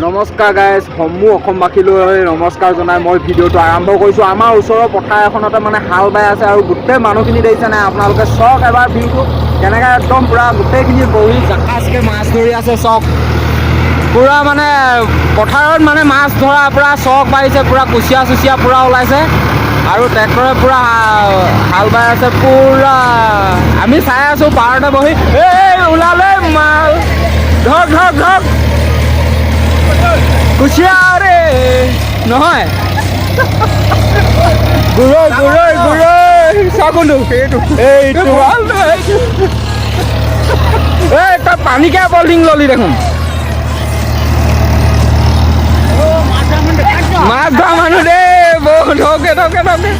নমস্কাৰ গাইজ, সমূহ অসমবাসীলৈ নমস্কাৰ জনাই মই ভিডিঅ'টো আৰম্ভ কৰিছোঁ। আমাৰ ওচৰৰ পথাৰ এখনতে মানে হাল বাই আছে আৰু গোটেই মানুহখিনি দেখিছে নাই আপোনালোকে? চাওক এবাৰ ভিউটো কেনেকৈ, একদম পূৰা গোটেইখিনি বহি জাকাজকৈ মাছ ধৰি আছে। চাওক, পূৰা মানে পথাৰত মানে মাছ ধৰা পূৰা চক বাঢ়িছে, পূৰা কুচিয়া চুচিয়া পূৰা ওলাইছে আৰু ট্ৰেক্টৰে পূৰা হাল বাই আছে পূৰা। আমি চাই আছোঁ পাৰতে বহি। এই ওলালে মাল, ধৰক ধৰক ধৰক কুচিয়া ৰে নহয়, গৰৈ গৰৈ গৰৈ। চাওঁ কোনটো, এইটো। এই তই পানীকে বল্ডিং ললি দেখোন। মাছ ধৰা মানুহ দেই, বহুত ধৰকে ধৰকে ধৰকে।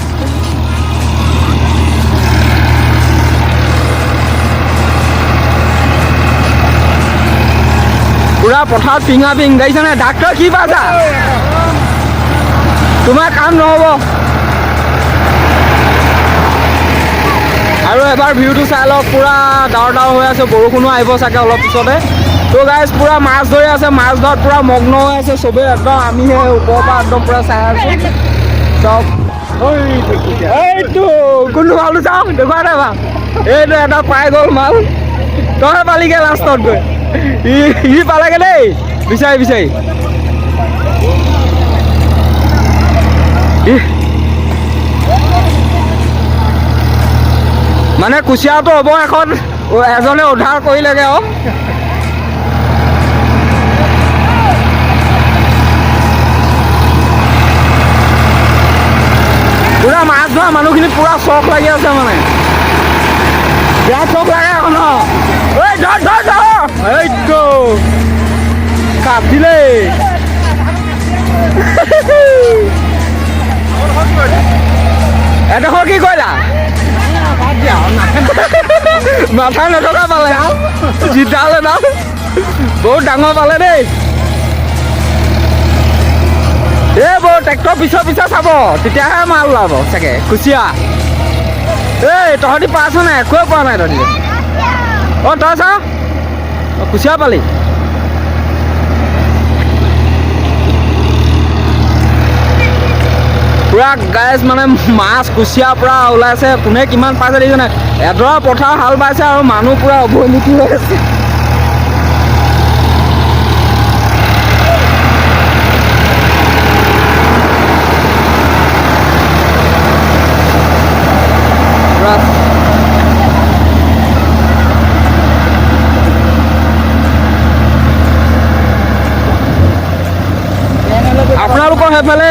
পুৰা পথাৰত পিঙা পিং দেখিছেনে? ডাক্তৰ কি পাইছা? তোমাৰ কাম নহ'ব। আৰু এবাৰ ভিউটো চাই লওক, পুৰা ডাৱৰ ডাৱৰ হৈ আছে, বৰষুণো আহিব চাগে অলপ পিছতে। তো গাইজ, পুৰা মাছ ধৰি আছে, মাছ ধৰাত পুৰা মগ্ন হৈ আছে চবেই একদম। আমি সেই ওপৰৰ পৰা একদম পুৰা চাই আছোঁ। চব এইটো কোনটো মালটো চাওঁ, দেখুৱা দে বা। এইটো এটা পাই গ'ল মাল, তই পালিগে লাষ্টত গৈ। ই ই পালেগে দেই বিচাৰি বিচাৰি। মানে কুচিয়াটো অৱশেষত এজনে উদ্ধাৰ কৰিলেগে আৰু। পুৰা মাছ ধৰা মানুহখিনি পুৰা চখ লাগি আছে, মানে বিৰাট চখ লাগে এখন। ঐ ধৰ ধৰ ধৰ, এইটো কাটিলেই। এডোখৰ কি কৰিলা? মাথা নথকা পালে, জিতাল এডাল বহুত ডাঙৰ পালে দেই। এই বৌ, ট্ৰেক্টৰ পিছৰ পিছত চাব, তেতিয়াহে মাল ওলাব চাগে কুচিয়া। এই তহঁতি পাইছ নাই? একোৱে পোৱা নাই তহঁতি। অঁ, তই চা, কুচিয়া পালি। পুৰা গাইজ, মানে মাছ কুচিয়া পুৰা ওলাইছে। কোনে কিমান পাইছে দেখিছে নাই? এডৰা পথাৰ হাল বাইছে আৰু মানুহ পুৰা অভয়মুখী হৈ আছে। পুৰা আপোনালোকৰ সেইফালে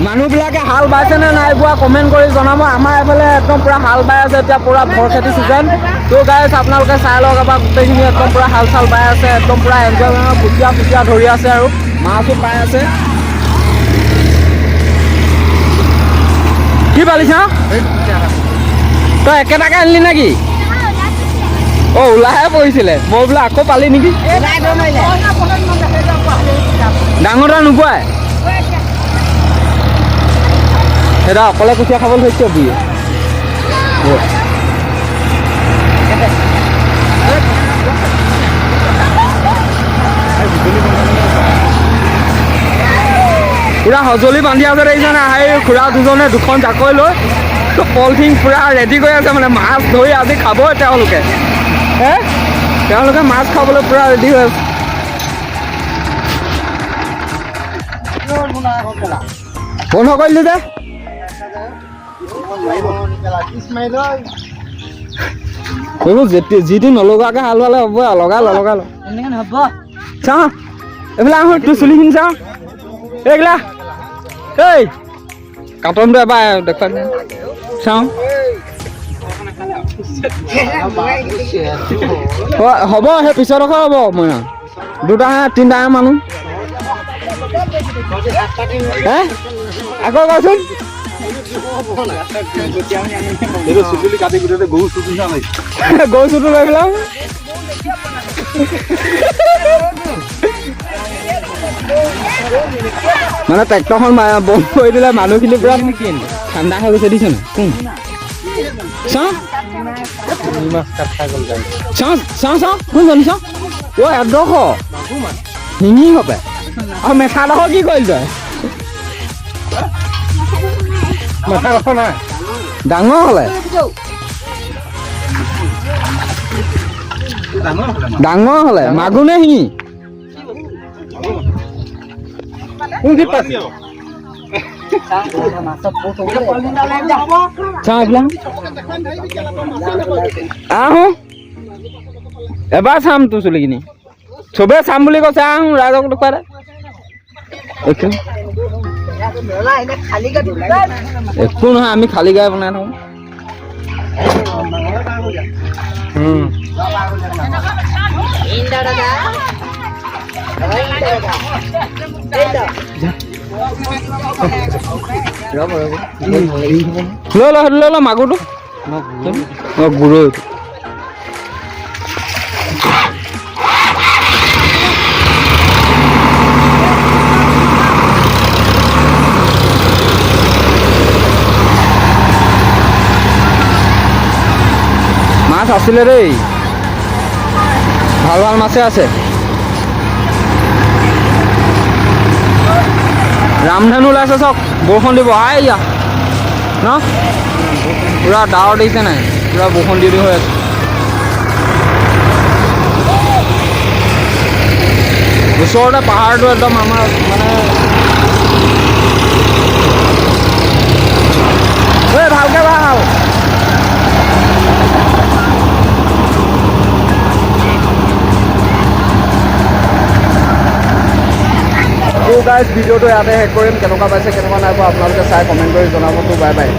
মানুহবিলাকে হাল বাইছে নে নাই বোৱা, কমেণ্ট কৰি জনাব। আমাৰ এইফালে একদম পূৰা হাল বাই আছে, এতিয়া পূৰা ভৰ খেতি ছিজন। তো গাইজ, আপোনালোকে চাই লওক এবাৰ, গোটেইখিনি একদম পূৰা হাল চাল বাই আছে, একদম পূৰা এনজয়, কুচিয়া চুচিয়া ধৰি আছে আৰু মাছো পাই আছে। কি পালিছা তই? একেটাকে আনিলি নেকি? অ', ওলাইহে পৰিছিলে, মই বোলো আকৌ পালি নেকি। ডাঙৰ এটা নোপোৱাই সেইটা অকলে কুচিয়া খাবলৈ ধৰিছে বুঢ়ীয়ে। পুৰা সঁজুলি বান্ধি আছে দেখিছে নাই? সেই খুৰা দুজনে দুখন জাকৈ লৈ পলিথিন পুৰা ৰেডি কৰি আছে, মানে মাছ ধৰি আজি খাবই তেওঁলোকে। হে, তেওঁলোকে মাছ খাবলৈ পুৰা ৰেডি হৈ আছে। বন্ধ কৰিলি যে এইবোৰ, যি টি নলগোৱাকে হাল বালে হ'ব আৰু। লগা ল, লগা ল। চাওঁ এইফালে আহোঁ, তোৰ চুলিখিনি চাওঁ। এইগিলা এই কাটনটো এবাৰ দেখুৱাই দে। চাওঁ, হ'ব, সেই পিছৰডোখৰ হ'ব। মই দুটাহে তিনিটাহে মানুহ হে। আকৌ কচোন। গৰু চুটো লৈ পেলাই মানে ট্ৰেক্টৰখন বন্ধ কৰি দিলে, মানুহখিনি পুৰা ঠাণ্ডা হৈ গৈছে। দিছে নাই? কোন চাওঁ চাওঁ চাওঁ চাওঁ, কোনজনী চাওঁ। অ', এডোখৰ শিঙি সপে। আৰু মেথাডোখৰ কি কৰিলি তই? মেথাডোখৰ নাই। ডাঙৰ হ'লে, ডাঙৰ হ'লে মাগুৰ নে শিঙি? কোনখিনিত পাইছে? চাওঁ এইবিলাক, আহোঁ এবাৰ চাম তোৰ চুলিখিনি। চবেই চাম বুলি কৈছে, আহোঁ ৰাইজক দেখুৱাই দে। একো একো নহয়, আমি খালী গাই বনাই থাকোঁ। লৈ ল, সেইটো লৈ ল, মাগুৰটো। অঁ, গৰৈ। মাছ আছিলে দেই, ভাল ভাল মাছে আছে। ৰামধেনু ওলাইছে চাওক, বৰষুণ দিব আইয়া ন, পূৰা ডাৱৰ দিছে নাই, পূৰা বৰষুণ দি দি হৈ আছে। ওচৰতে পাহাৰটো একদম আমাৰ মানে। এই ভালকে ভাল। তো গাইজ, ভিডিঅ'টো ইয়াতে শেষ কৰিম। কেনেকুৱা পাইছে, কেনেকুৱা নাই পোৱা, আপোনালোকে চাই কমেণ্ট কৰি জনাব। তো বাই বাই।